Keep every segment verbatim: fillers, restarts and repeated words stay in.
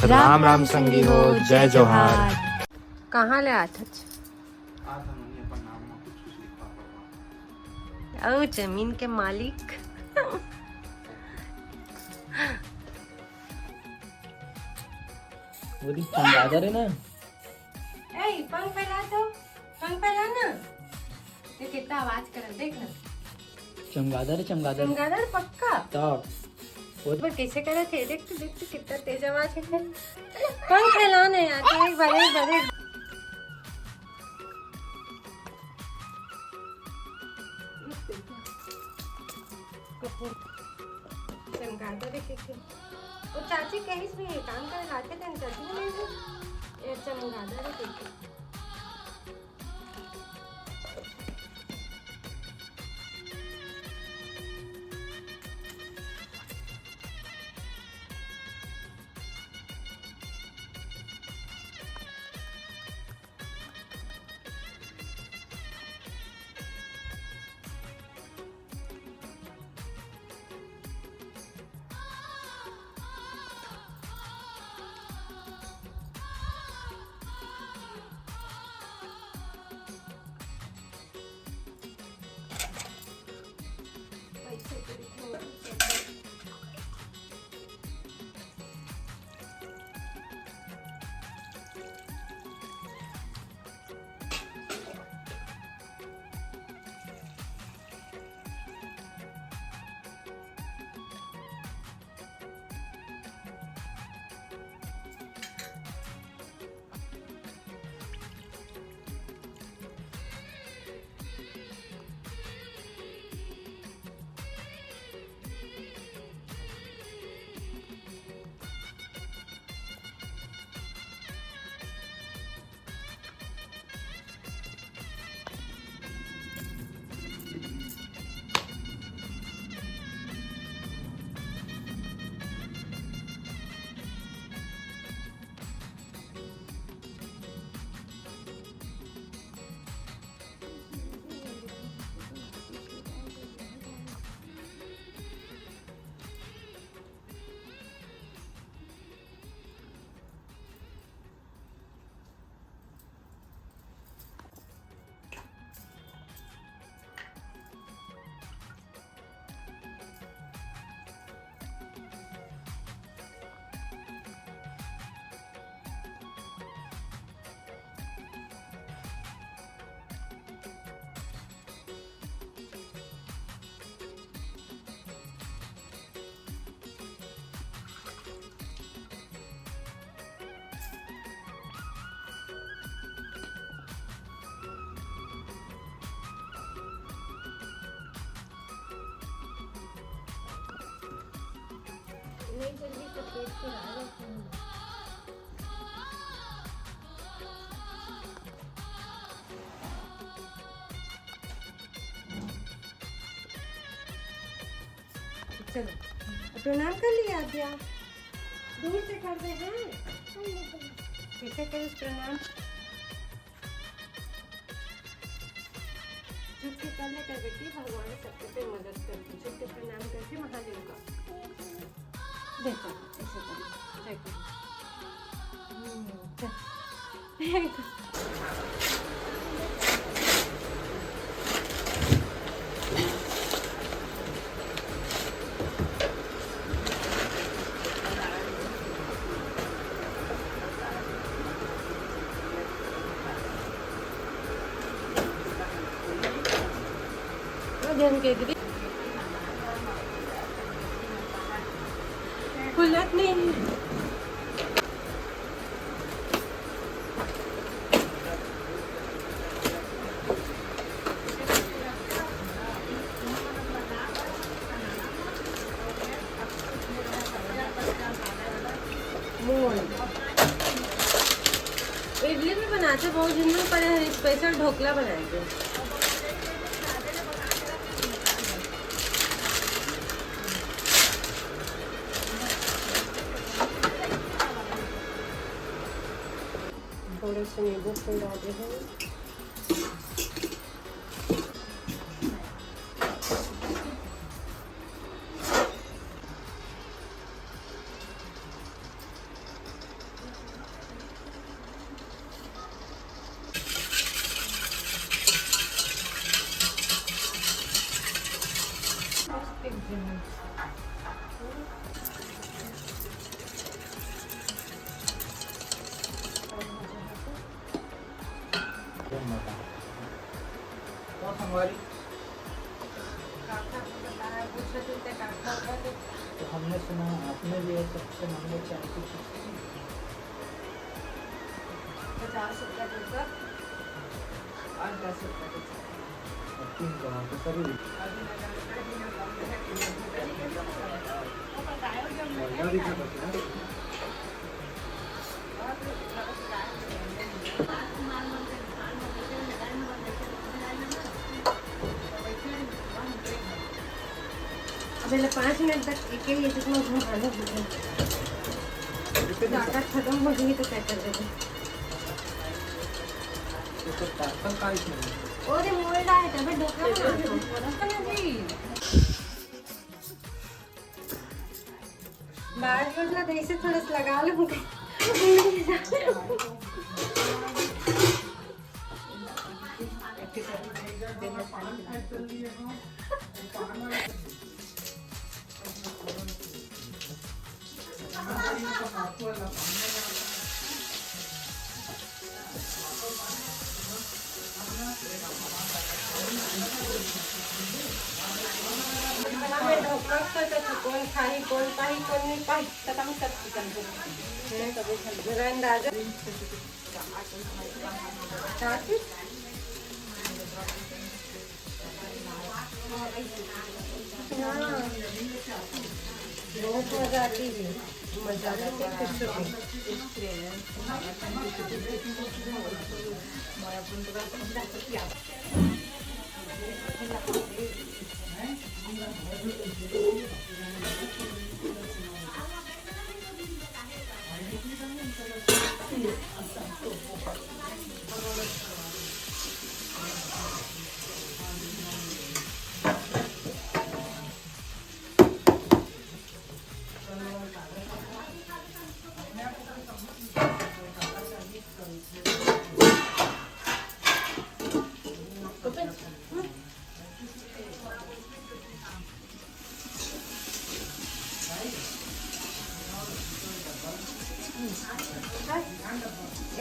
राम राम संगी हो, जय जोहार। कहाँ ले आथच? आज हम अपन नाम म कुछ कुछ लिखवा पड़वा। अउ जमीन के मालिक। वो देख, चमगादड़ है ना। ए, पंख फैला तो, पंख फैला ना। ये कितना आवाज करत, देख ना। चमगादड़ है, चमगादड़। चमगादड़ पक्का? तो वो पर कैसे करत हे? देख तो, देख तो, कितना तेज आवाज है। पंख फैला ना यार, तो एक बार, एक बार, एक कपूर। चमगादड़ देखे के। वो चाची कहीं से नहीं काम करे लाते थे, चाची को नहीं थे। ये चमगादड़ देखे के। चलो, प्रणाम कर लिया आद्या। दूर से कर दे, हैं? कैसे करें प्रणाम? झुक के कर ले कर बेटी, भगवान सबके पे मदद करती। झुक के प्रणाम करके महादेव का। देखो, ऐसे करो, देखो। हम्म, चल। ध्यान के दीदी। खुलत नहीं है। मोहन। इडली भी बनाते बहुत दिन में, पर यहाँ स्पेशल ढोकला बनाएंगे। थोड़ा सा नींबू फूल डाले हैं। हमारी। काका को बताया, पूछे थे, ते काका होगा तो तो हमने सुना आपने भी एक अच्छे नंबर चाय की छुट्टी। पचास रुपया देकर और दस रुपया देकर। अब तीन का वापस अभी। अब पहले पाँच मिनट तक एक ही जितना घुमाना है। ताकत खत्म हो गई तो क्या कर देते? तो फिर ताकत का इसमें? वो जो मोल्ड आया था, फिर ढोकला बना दो। बाहर निकला तो इसे थोड़ा सा लगा लूंगी। कौन खाही, कौन पाही, कौन नहीं पाही, खत्म सब चिकन को। अंदाजा। हाँ, बहुत मजा आती है। मजा आती है, खुश होती है।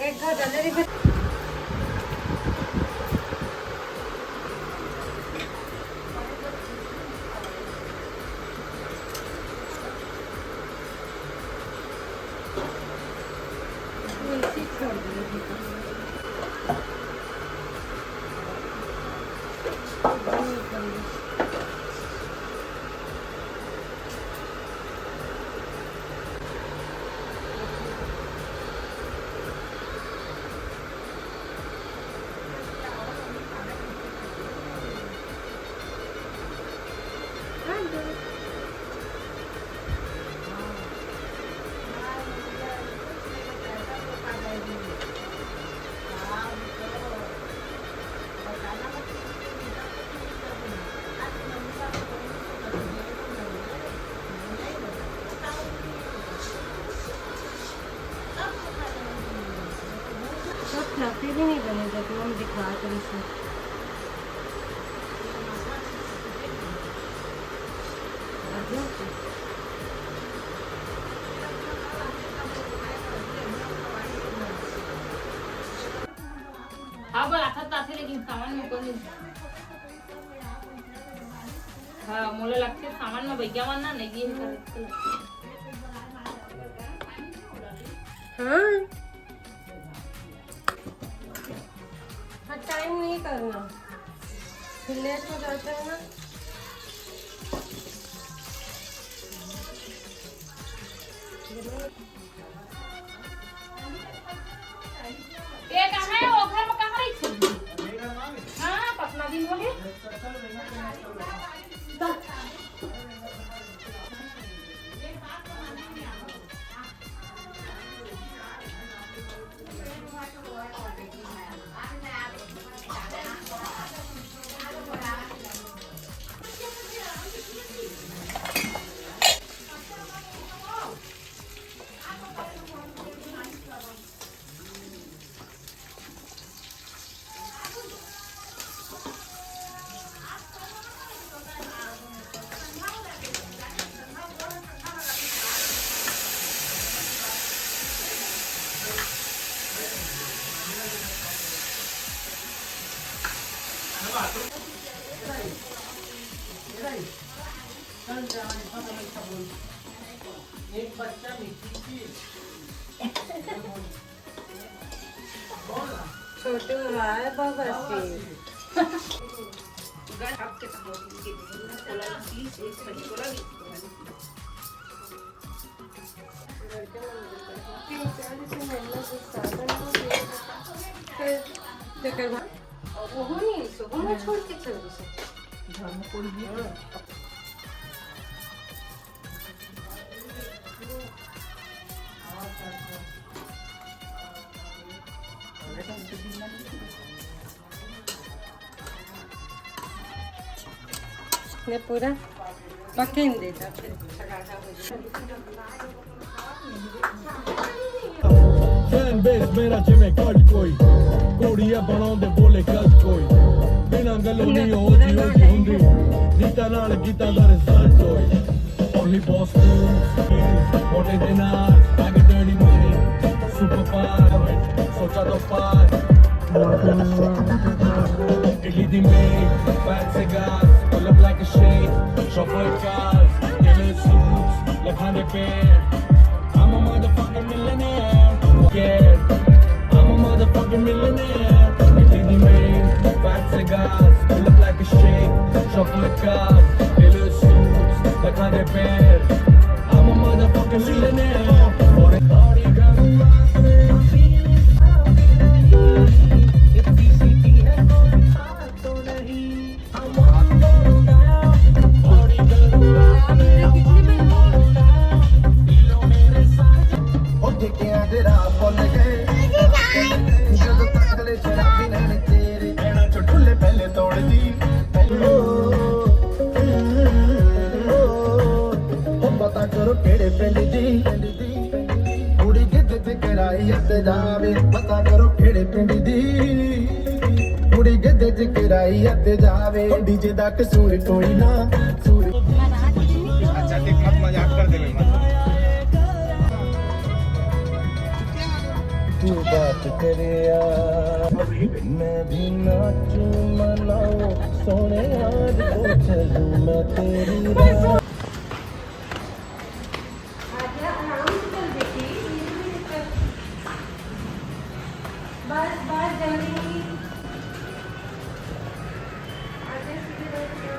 एक घर जल्दी रिफिल। सब खाते भी नहीं बने जब हम दिखा कर इसे। हाँ, बराठा ताथे लेकिन सामान में कोई नहीं। हाँ, मोला लगथे सामान में बैगा मन ना नहीं है। हाँ। हाँ, टाइम नहीं करना, फिर लेट हो जाता है ना। ये कहाँ है? वो घर में कहाँ रही थी? हाँ, कितना दिन हो गए? छोटू भाई, बाबा से। तेकर बाद ओहो नहीं, सोहो में छोड़ के चल दिस। घर में कोई नहीं। ने पूरा पकन देता, फिर Fan base ਮੇਰਾ ਜਿਵੇਂ ਕਲਟ ਕੋਈ, ਕੁੜੀਆਂ ਬਣਾਉਂਦੇ ਬੋਲੇ ਗਲਤ ਕੋਈ, ਬਿਨਾਂ ਗੱਲੋਂ ਨਹੀਂ ਉਹਦੀ ਉਹਦੀ ਹੁੰਦੀ, ਰੀਤਾਂ ਨਾਲ ਗੀਤਾਂ ਦਾ ਰਿਜ਼ਲਟ ਕੋਈ। Only boss moves, ਮੋਟੇ ਦੇ ਨਾਲ, I got dirty money, super power, ਸੋਚਾਂ ਤੋਂ ਪਾਰ। Italy the made, fat cigars, pull up like a shake, chauffeur cars, tailor suits, ਲਖਾਂ ਦੇ ਪੇੜ। I'm a motherfucking millionaire, yeah. I'm a motherfucking millionaire. Italy the made, fat cigars, pull up like a shake, chauffeur cars, tailor suits, ਲਖਾਂ ਦੇ ਪੇੜ। I'm a motherfucking millionaire. ਪਤਾ ਕਰੋ ਕਿਹੜੇ ਪਿੰਡ ਦੀ ਕੁੜੀ, ਕਿੱਥੇ ਤੇ ਕਰਾਈ ਤੇ ਜਾਵੇ। ਪਤਾ ਕਰੋ ਕਿਹੜੇ ਪਿੰਡ ਦੀ ਕੁੜੀ, ਕਿੱਥੇ ਤੇ ਕਰਾਈ ਤੇ ਜਾਵੇ। ਡੀਜੇ ਦਾ ਕਸੂਰ ਕੋਈ ਨਾ, ਕਸੂਰ। अच्छा, देख, मत मजाक कर दे, मत। तू बात करे यार, मैं भी नाचू मनाओ सोने यार, तो चलू मैं तेरी राह। आजा, आराम से चल बेटी, धीरे धीरे चल। बस बस, जल्दी नहीं। आजा, सीधे बैठ जा।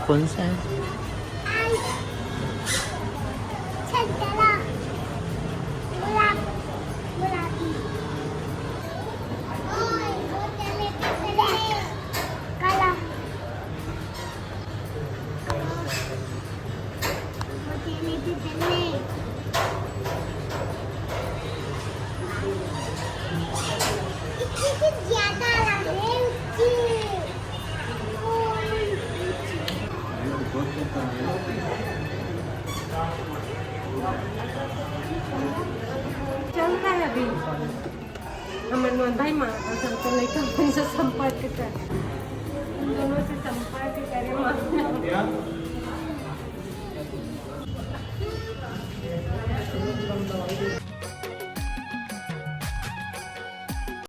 कौन सा है? चल रहा है अभी। हमर मन भाई माँ का संग तो नहीं, तो उनसे संपर्क कर, उन दोनों से संपर्क करे माँ।